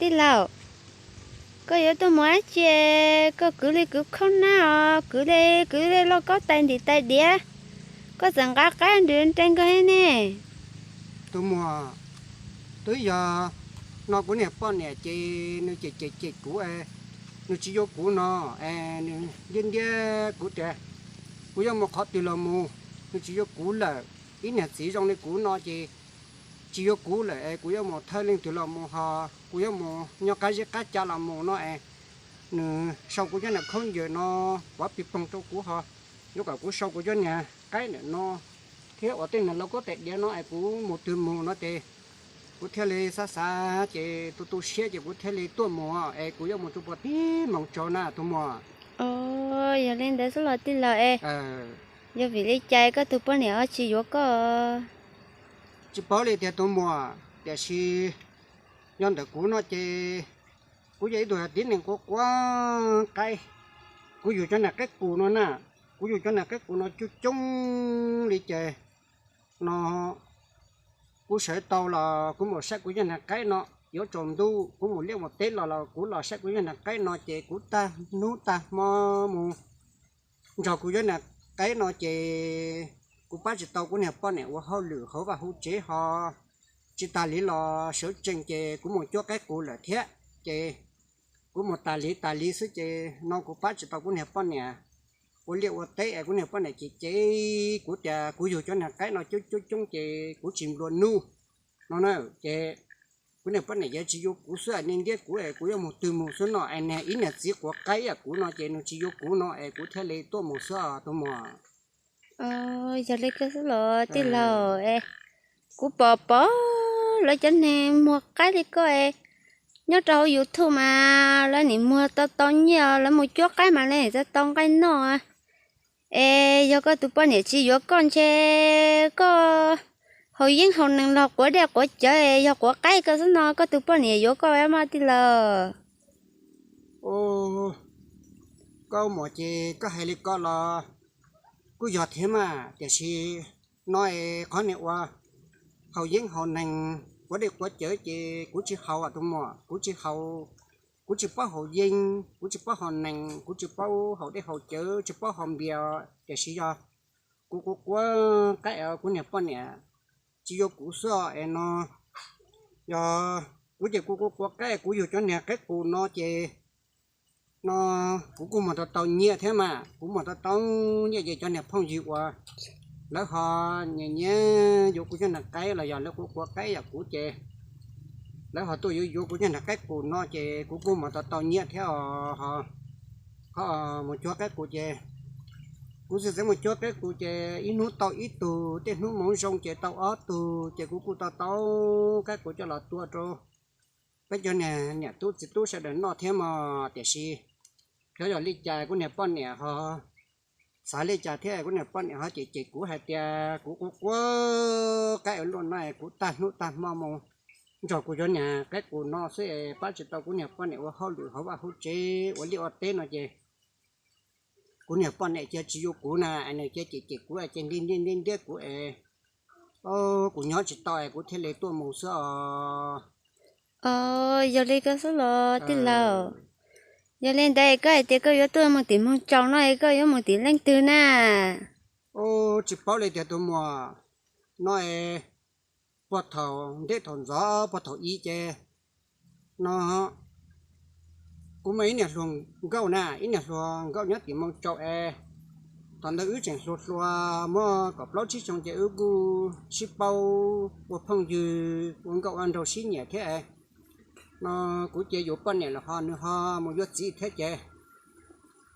Tij laug, koj yuav tuaj mus dab tsi? Koj kwv li kwv khaub nab os, kwv li kwv li lauj kaub tais ntim tais diav, koj txawm nqa qaib nrwv nrees nkawd thiab ne. Tus muam, twb yog no kuv niag poj niam ces nws cem cem cem kuv, nws tsis yuav kuv no, es nws ntiab ntiab kuv tias kuv yuav mus qhov twg los mus, nws tsis yuav kuv lawm. Ib niag txiv zoo li kuv no ces tsis yuav kuv lawm es kuv yuav mus thawj leej twg los mus ho kuv yuav mus nyob qab zeb qab ca los mus no es nws sau kuv cov niag khaub ncaws no pov pig poog rau kuv ho yuav kom kuv sau kuv cov niag qaib ntawm no thiab uas tej niag lauj kaub tais diav no es kuv mus twg mus no ces kuv thiaj li xav xav ces tu tu siab ces kuv thiaj li tuaj mus es kuv yuav mus rau puag tim Moos Tsaus na tus muam. Yog li ntawd xwb los tij laug es, yog vim li cas koj tus poj niam ho tsis yuav koj? Tsis paub li tiag tus muam, tiam sis yog ntawm kuv no ces kuv yog ib tug tib neeg quav quav qaib. Kuv yug cov niag qaib qus no na, kuv yug cov niag qaib qus no coob coob li ces no kuv sawv tau los kuv mus saib kuv cov niag qaib no, yuav tsaus ntuj kuv mus liaj mus teb los los kuv los saib kuv cov niag qaib no ces kuv tag hnub tag hmo mus nrog kuv cov niag qaib no ces kuv pab tsis tau kuv niag poj niam ua hauj lwm hauv vaj hauv tsev ho tsis tas li los sawv tsees ces kuv mus cuab qaib qus lawm thiab ces kuv mus tas li tas li xwb ces no kuv pab tsis tau kuv niag poj niam ua liaj ua teb es kuv niag poj niam ces cem kuv tias kuv yug cov niag qaib no coob coob coob ces kuv tsis nplua nuj no na ces kuv niag poj niam ces tsis yuav kuv xwb, ntiab ntiab kuv es kuv yuav mus twg mus xwb no es niag ib niag txiv quav qaib kuv no ces nws tsis yuav kuv no es kuv thiaj li tuaj mus xwb tus muam. Yog li koj xwb los tij laug es, kuv pom pom lawv cov neeg muag qaib li koj es, nyob rau hauv YouTube mas lawv nim muag tau tau nyiaj, lawv mus cuab qaib mas lawv nim tau tau nqaij noj. Es yog koj tus poj niam tsis yuav koj ntshe koj haus yeeb haus nees los quav dej quav cawv, yog quav qaib koj xwb no koj tus poj niam yuav koj mas tij laug? Koj muam ces koj hais li ko los kuj yog thiab mas, tiam sis no es qhov niag ua haus yeeb haus nees quav dej quav cawv ces kuv tsis haus tus muam, kuv tsis haus, kuv tsis paub haus yeeb, kuv tsis paub haus nees, kuv tsis paub haus dej haus cawv, tsis paub haus npias, tiam sis yog kuv quav quav qaib es kuv niag poj niam tsis yuav kuv xwb es no, yog kuv ces kuv quav quav qaib kuv yug cov niag qaib qus no ces no kuv kuj muag tau tau nyiaj thiab mas, kuv muag tau tau nyiaj ces cov niag phooj ywg uas lawv ho nyiam nyiam yuav kuv cov niag qaib los yog lawv quav quav qaib yam kuv ces lawv ho tuaj yuav yuav kuv cov niag qaib qus no ces kuv kuj muag tau tau nyiaj thiab os. Ho mus cuab qaib qus ces kuv txiv txeev mus cuab qaib qus ces ib hnub tau ib tug, tej hnub hmoov zoo ces tau ob tug ces kuv kuj tau tau qaib qus coj los tua rau peb cov niam tub txiv tub sawv daws noj thiab mog. Tiam sis xyov yog li cas kuv niag poj niam ho xav li cas thiab kuv niag poj niam ho cem cem kuv hais tias kuv quav quav qaib ua luaj no es kuv tag hnub tag hmo mus nrog kuv cov niag qaib qus no xwb es pab tsis tau kuv niag poj niam ua hauj lwm hauv vaj hauv tsev ua liaj ua teb no ces kuv niag poj niam cia tsis yuav kuv na es nws cia cem cem kuv es cia ntiab ntiab ntiab kuv es kuv nyob tsis tau es kuv thiaj li tuaj mus xwb os. Yog li koj xwb los tij laug? Yog li ntawd koj hais tias koj yuav tuaj mus tim Moos Tsaus no es koj yuav mus tim leej twg na? Tsis paub li tiag tus muam, no es puag thaum ntev thaum ntxov puag thaum i ces no kuv muaj ib niag hluas nkauj na, ib niag hluas nkauj nyob tim Moos Tsaus es thaum ntawd wb tseem hluas hluas muaj kaum plaub tsib xyoo ces wb kuj sib paub ua phooj ywg ua nkauj ua nraug sib nyiam thiab es no kuv cia yuav poj niam los ho nws ho mus yuav txiv thiab ces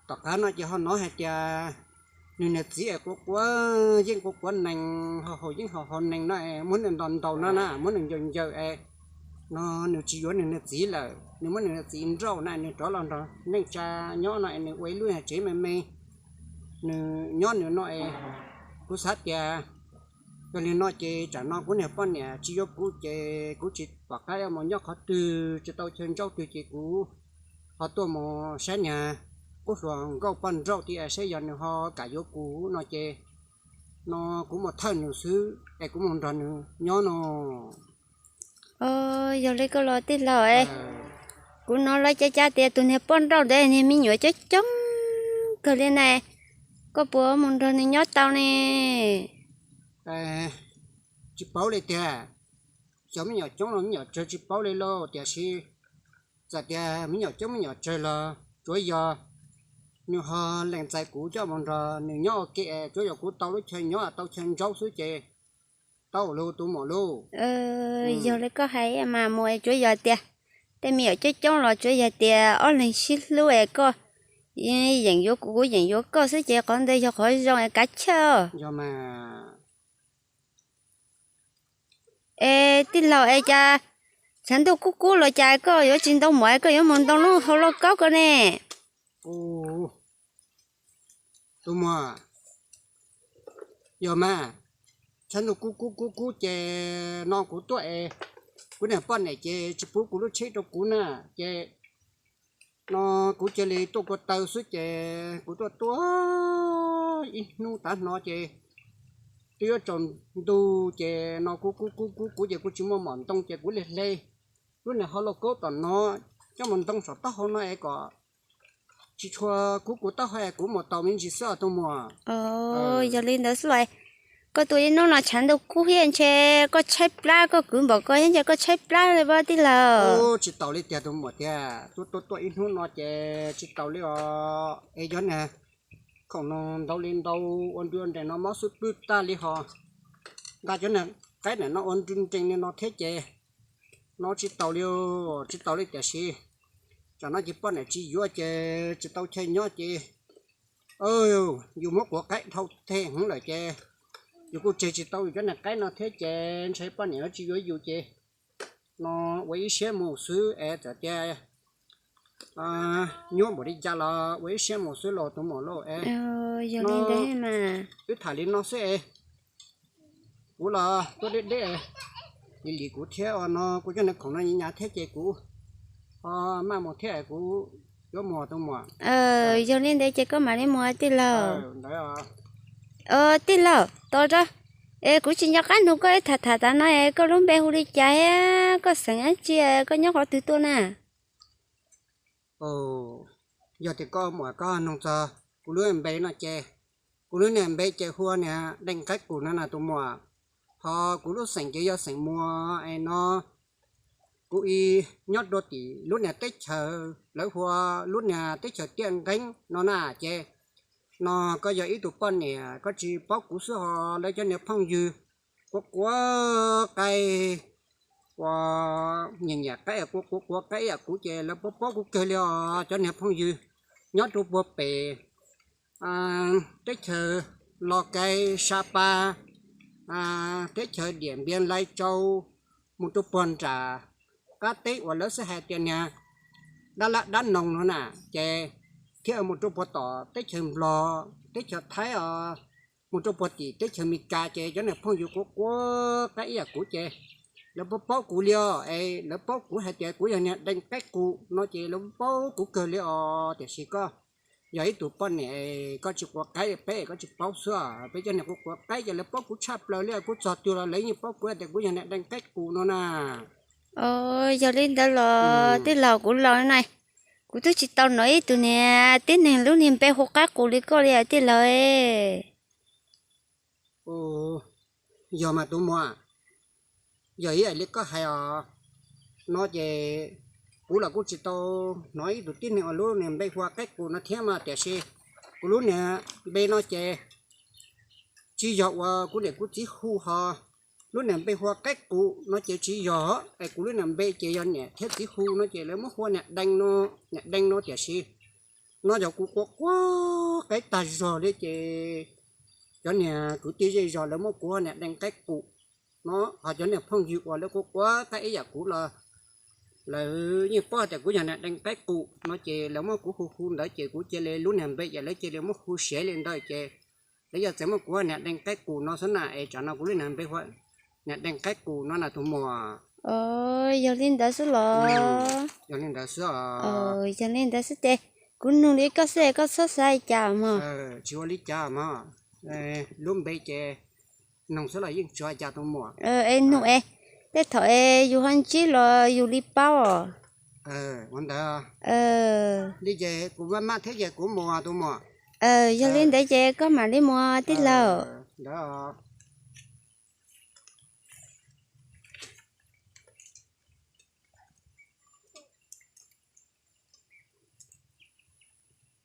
tom qab no ces ho hnov hais tias nws niag txiv es quav quav yeeb quav quav nees ho haus yeeb haus haus nees no es muab nws ntaus ntaus no na, muab nws ncaws ncaws es no nws tsis yuav nws niag txiv lawm, nws muab nws niag txiv nrauj na, nws rov los nrog neej tsa nyob no es nws ua ib lub tsev me me, nws nyob nws no es kuv xav tias yog li no ces tsam no kuv niag poj niam tsis yuav kuv ces kuv tsis pom qab mus nyob qhov twg, tsis tau chaw ntsauj twg ces kuv ho tuaj mus saib niag kuv hluas nkauj poj nraug thiab saib yog nws ho kam yuav kuv no ces no kuv mus thawj nws xwb es kuv mus nrog nws nyob no. Yog li koj los tij laug es, Kuv hnov lawv cov cas tias tus niag poj nrauj ntawd niag me nyuam coob coob kawg li na, koj puas mus nrog nws nyob tau ne? Tsis paub li tiag, xyov me nyuam coob los me nyuam tsawg tsis paub li lauj, tiam sis txawm tias me nyuam coob me nyuam tsawg los tsuav yog nws ho lees txais kuv coj mus nrog nws nyob ua ke, tsuav yog kuv tau lub chaw nyob tau chaw ntsaub xwb ces tau lauj tus muam lauj. Yog li koj hais mas mus tsuav yog tias tej me nyuam coob coob los tsuav yog tias ob leeg sib hlub es koj yeem yuav kuv kuv yeem yuav koj xwb ces qhov ntawd yog qhov zoo es kav chawj. Yog mas. Es tij laug es cas tshav ntuj kub kub los cas koj yuav tsis ntoo muam koj yuav mus ntoo lub hau lauj kaub ko ne? Tus muam, yog mas, tshav ntuj kub kub kub kub ces no kuv tuaj es kuv niag poj niam ces tsis pub kuv lub tsheb rau kuv na, ces no kuv cia li tuaj ko taw xwb ces kuv tuaj tuaj ib hnub tav no ces twb yuav tsaus ntuj ces no kuv kub kub kub kub ces kuv tsis muaj mom ntoo ces kuv li hle lub niag hau lauj kaub tom no coj mus ntoo saum taub hau no es kom tsis tshua kub kuv taub hau es kuv mus tau me ntsis xwb os tus muam. Yog li ntawd xwb los koj tuaj ib hnub no tshav ntuj kub thiab ntshe koj tshaib plab, koj kwv npaum ko thiab ntshe koj tshaib plab li pob tij laug. Tsis tau li tiag tus muam tiag, tuaj tuaj tuaj ib hnub no ces tsis tau li os. Es cov niag khoom no ntau li ntau ua nrw ua nrees no mob xwb pwb tag li ho. Nqa cov niag qaib niam no ua nrw nrees li no thiab ces no tsis tau li, tsis tau li tiam sis tsam no ces poj niam tsis yuav ces tsis tau chaw nyob ces yus muab kuv qaib dhau tej heev lawm ces yus kuj tseg tsis tau yus cov niag qaib no thiab ces ntshe poj niam tsis yuav yus ces no ua ib siab mus xwb es txawm tias nyuaj npaum li cas los ua ib siab mus xwb los tus muam lauj es. Yog li ntawd mas wb tham li no xwb es kuv los tuaj deb deb, lim lim kuv thiab os, no kuv cov niag khoom no nyav nyav thiab ces kuv ho maj mus thiab es kuv yuav mus tus muam. Yog li ntawd ces koj mam li mus tij laug. Tij laug, tos ra, es kuv tsis nco qab nug koj ib tham tham tas no es koj lub npe hu li cas thiab koj xeem dab tsi, koj nyob qhov twg tuaj na? Yog tias koj muam koj nug txog kuv lub npe no ces kuv lub niag npe ces hu ua niag Deej Qaib Qus no na tus muam. Ho kuv lub xeem ces yog xeem Muas es no kuv ib nyob rau tim lub niag teb chaws lawv hu ua lub niag teb chaws Tiaj Nqeeb no na ces no koj yog ib tug poj niam koj tsis paub kuv xwb ho lawv cov niag phooj ywg quav quav qaib, ua nyiam nyiam qaib quav quav quav qaib ib yam kuv ces lawv paub paub kuv kawg li os cov niag phooj ywg nyob rau puag pem teb chaws Los Kais, Sa Pa, teb chaws Diam Npias, Lais Tsau, mus rau puag nram qab teb uas lawv xav hais tias niag Dab Lab Dab Noog no na ces thiab mus rau puag tom teb chaws Nplog, teb chaws Thaib os, mus rau puag tim teb chaws Amelikas ces cov niag phooj ywg quav quav qaib ib yam kuv ces lawv paub paub kuv li os es lawv paub kuv hais tias kuv yog niag Deej Qaib Qus no ces lawv paub kuv kawg li os. Tiam sis koj yog ib tug poj niam koj tsis quav qaib peb koj tsis paub xwb, peb cov niag quav quav qaib ces lawv paub kuv tshaj plaws li, kuv txog twg los lawv yeej paub kuv tias kuv yog niag Deej Qaib Qus no na. Yog li ntawd los tij laug kuv laus na, kuv twb tsis tau hnov ib tug niag tib neeg lub niag npe hu Qaib Qus li koj li tij laug. Yog mas tus muam, yog ib yam li koj hais os, no ces kuv los kuj tsis tau hnov ib tug tib neeg uas lub niag npe hu ua Qaib Qus no thiab mas tiam sis kuv lub niag npe no ces tsis yog uas kuv niam kuv txiv hu ho, lub niag npe hu ua Qaib Qus no ces tsis yog es kuv lub niag npe ces yog niam thiab txiv hu no ces lawv muab hu ua niam Deej no, niam Deej no tiam sis no yog kuv quav quav qaib tag zog li ces cov niag kwv tij zej zog lawv muab kuv hu ua niam Deej Qaib Qus no, ho cov niag phooj ywg uas lawv quav quav qaib ib yam kuv los lawv yeej paub tias kuv yog niam Deej Qaib Qus no ces lawv muab kuv hu hu ntawd ces kuv cia li lub niag npe ces lawv cia li muab hu siv li ntawd ces lawv yog txawm muab kuv hu ua niam Deej Qaib Qus no xwb na es tsam no kuv lub niag npe hu ua niam Deej Qaib Qus no na tus muam. Yog li ntawd xwb los? Yog li ntawd xwb os. Yog li ntawd xwb ces kuv nug li koj xwb koj txhob xav li cas mog. Tsis ua li cas mog, lub npe ces nug xwb los yeej tsis ua cas tus muam. Es nug es, tej thaum es yus ho ntsib los yus li paub os. Ua ntawd li ces kuv maj maj thiab ces kuv mus tus muam. Yog li ntawd ces koj mam li mus tij laug. Ntawd